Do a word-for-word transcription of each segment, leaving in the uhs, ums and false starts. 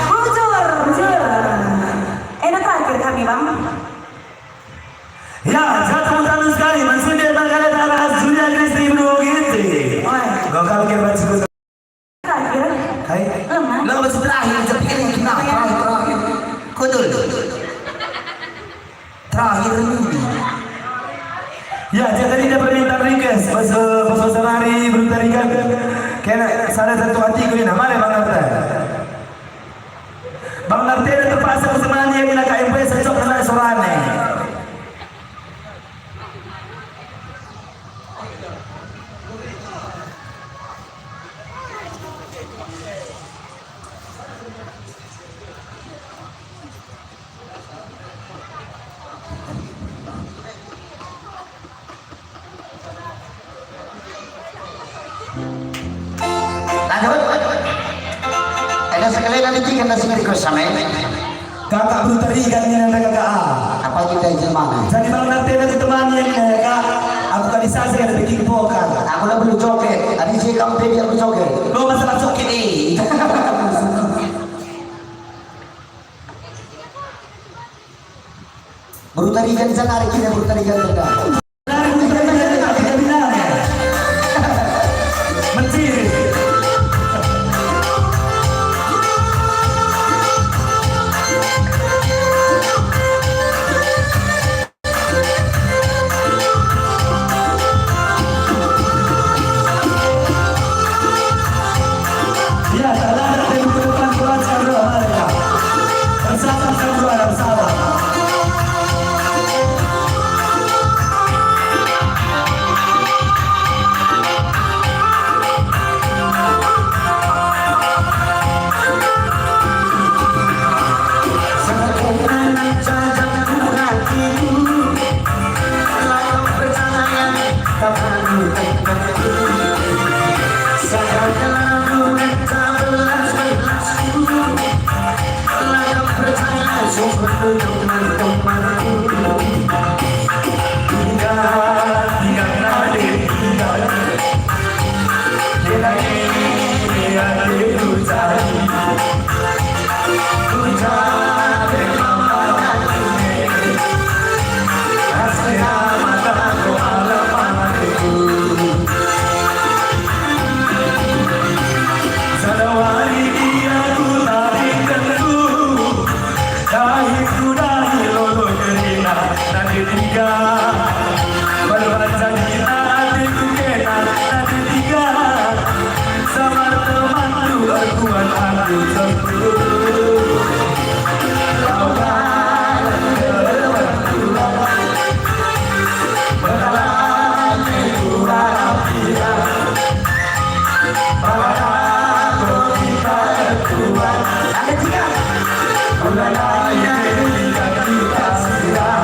Bujur, bujur. Enda terakhir kami, Bang. Ya, jatuh tanu sekali, mansur dia bangkala aras Julia Kristi Ibnu Ginting. Wah. Gokal kira baca. Terakhir. Hai. Lemah. Lo baca terakhir, tapi kan yang kena terakhir, terakhir. Kudul. Terakhir ini. Ya, jadi ada permintaan request pas, eh, pas sore hari belum tadi kan. Kena salah satu hatiku ini, mana Bang Arta? Bang Martina terpaksa kusemani ia nina K M P sejok kena sorane. Lanjut. Enda sekalian nanti tiga nasi ngeri kos sama ini. Kakak Bruta Rigan nina enda kakak ah. Apa kita jelmana? Jadi Bang Martina kutemani ia nina kakak. Aku kali saja ada bikin pokal. Aku lah belum joget. Tadi saya kamu pede aku joget. Lo masalah joget eh. Bruta Rigan janari kira Bruta Rigan beda. Menciri. Ya, terlambat dari depan keluarga mereka. Bersama, bersama, bersama. Dahiku dahi lolo kerina, nanti tiga. Berbaca kita hatiku kena, nanti tiga. Sama temanku erkuat aku tentu. Lawan temanku. Berlari kurang tidak. Ada tiga. Mulai dari kita sudah.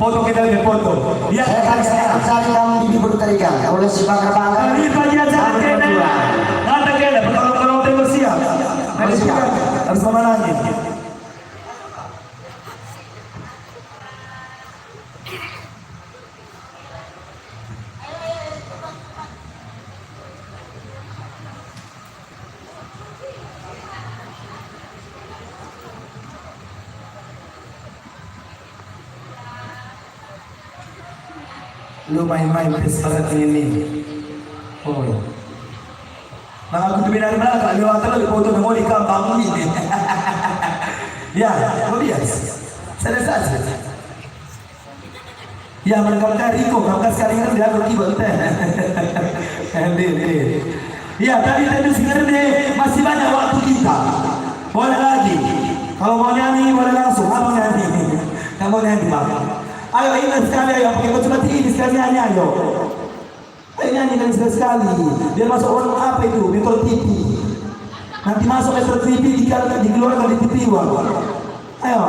Foto kita ini, foto. Ya. Saya akan saya cari kamu di Bibur Tarigan. Oleh si Bakar Bakar. Dari bagian sana, kata kena, pertolongan timur siap. Harus siap. Harus memenangi. Lu main-main pis berat ini. Oh. Nah, aku tu bina-bina tak lewat terus foto nemu di kampung ini. Ya, kemudian. Selesai. Ya, mereka kari kok, kamu sekali ngerti aku kibet teh. Nggih, nggih. Ya, tapi tentu si ngerti masih banyak waktu kita. Boleh lagi. Kalau mau nyanyi, boleh langsung. Apa nyanyi? Kamu nyanyi, Bang. Ayo, ingat sekali, ayo, pakai baju batik ini sekali nyanyi, ayo. Ayo nyanyi kan sekali-sekali. Biar masuk orang apa itu, Metro T V. Nanti masuk Metro T V, dikeluarkan, dikeluarkan di T V One. Ayo.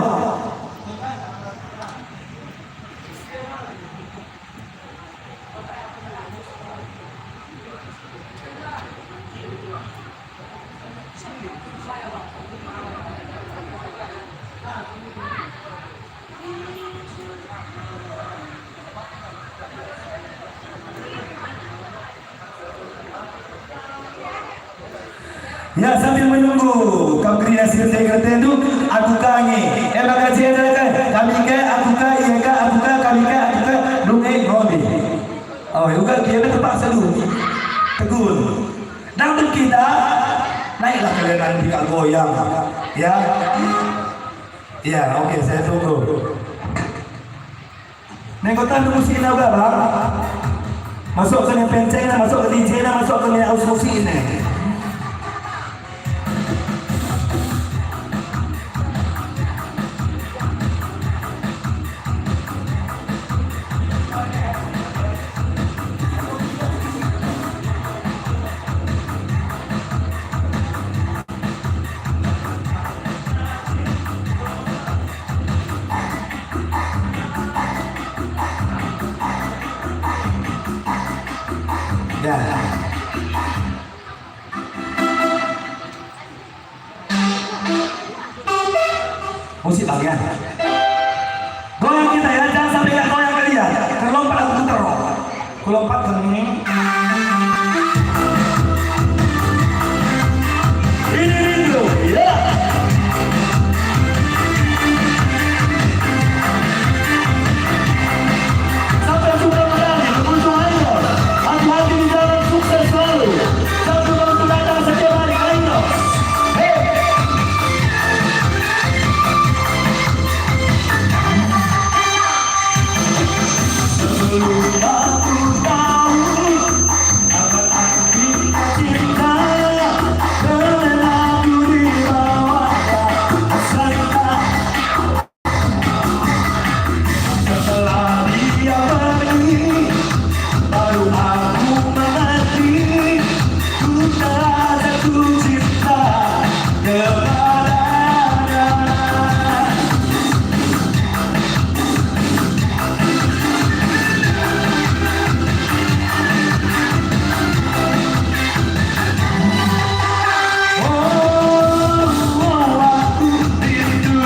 Ya, sambil menunggu, kam kerina si rende ngertendu, aku ka nge. E maka si enda ka, kami ka, aku ka, ia ka, aku ka, kami ka, aku ka, dunge ngombe. Oh, uga dia terpaksa dulu. Tegur. Dangdut kita, naiklah kalian nanti kak goyang. Ya. Ya, oke, saya tunggu. Nengkotan musikna uga, Bang. Masuk ke pencengna, masuk ke D J-na, masuk ke aus musikna. Dah. Musik bagian. Goyang kita ya, jangan sampai nggak goyang kalian. Terlompat aku putar. Ku lompatken. Ini rindu, ya. Sampai suka menang, beruntung aja. Hati-hati di jalan, sukses selalu. Satu waktu datang setiap hari, ayo. Hei. Setelah dia pergi, baru aku mengerti, ku telah jatuh cinta kepadanya. Oh, oh, aku rindu.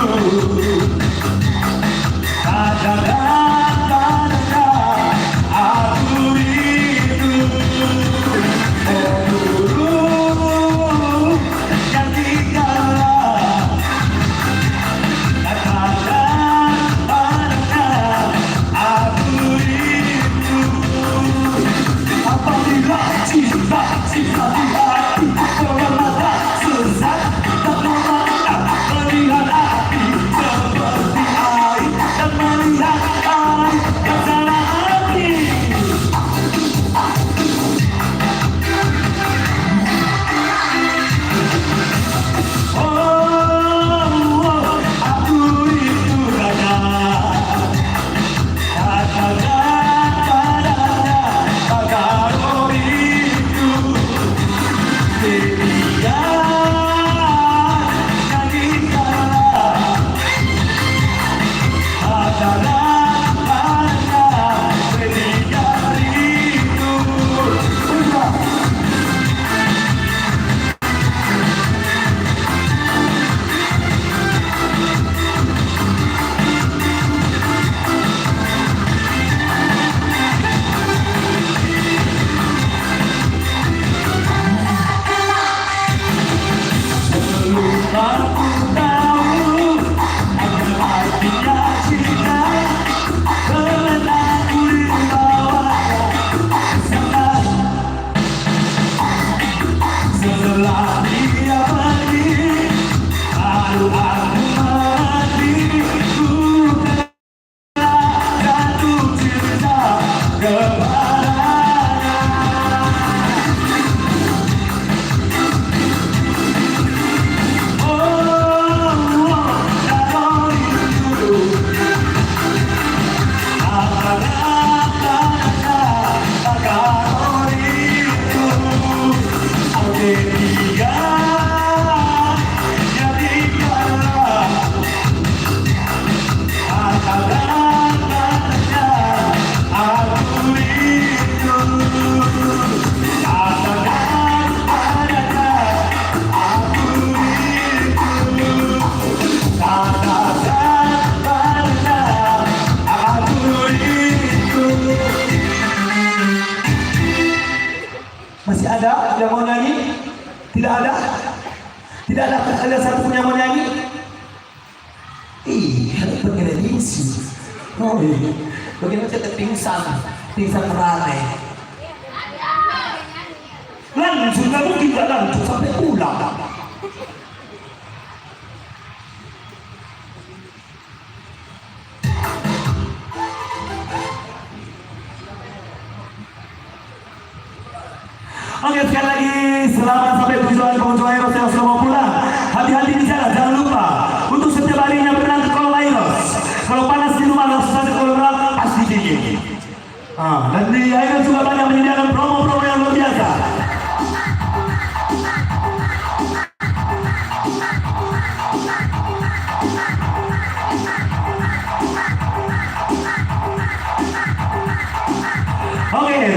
Katakan padanya, aku rindu. Oh, guru, janjikanlah. Katakan padanya, aku rindu. Apabila cinta, cinta di hati, orang mata sesat, tak mau maaf, melihat api seperti air, dan melihat air yang sana hati. Oh, oh, aku rindu kata, katakan padanya, maka rindu. Setia, jadikanlah. Belum aku tahu apa artinya cinta, pernah ku dibawa ke sana. Setelah dia pergi, baru aku mengerti, ku Masih ada yang mau nyanyi? Tidak ada? Tidak ada, ada satu pun yang mau nyanyi? Ih, ada pengeredisi. Oh, iya. Bagaimana kita pingsan? Pingsan merana. Lanjut, nggak mungkin nggak lanjut sampai pulang. Oke, sekali lagi, selamat sampai tujuan pengunjung Airos yang sudah mau pulang. Hati-hati di jalan, jangan lupa untuk setiap harinya berenang ke kolam Airos. Kalau panas di rumah, langsung saja ke kolam renang, pasti dingin. Ah, dan di Airos juga banyak menyediakan promo-promo yang luar biasa. Oke,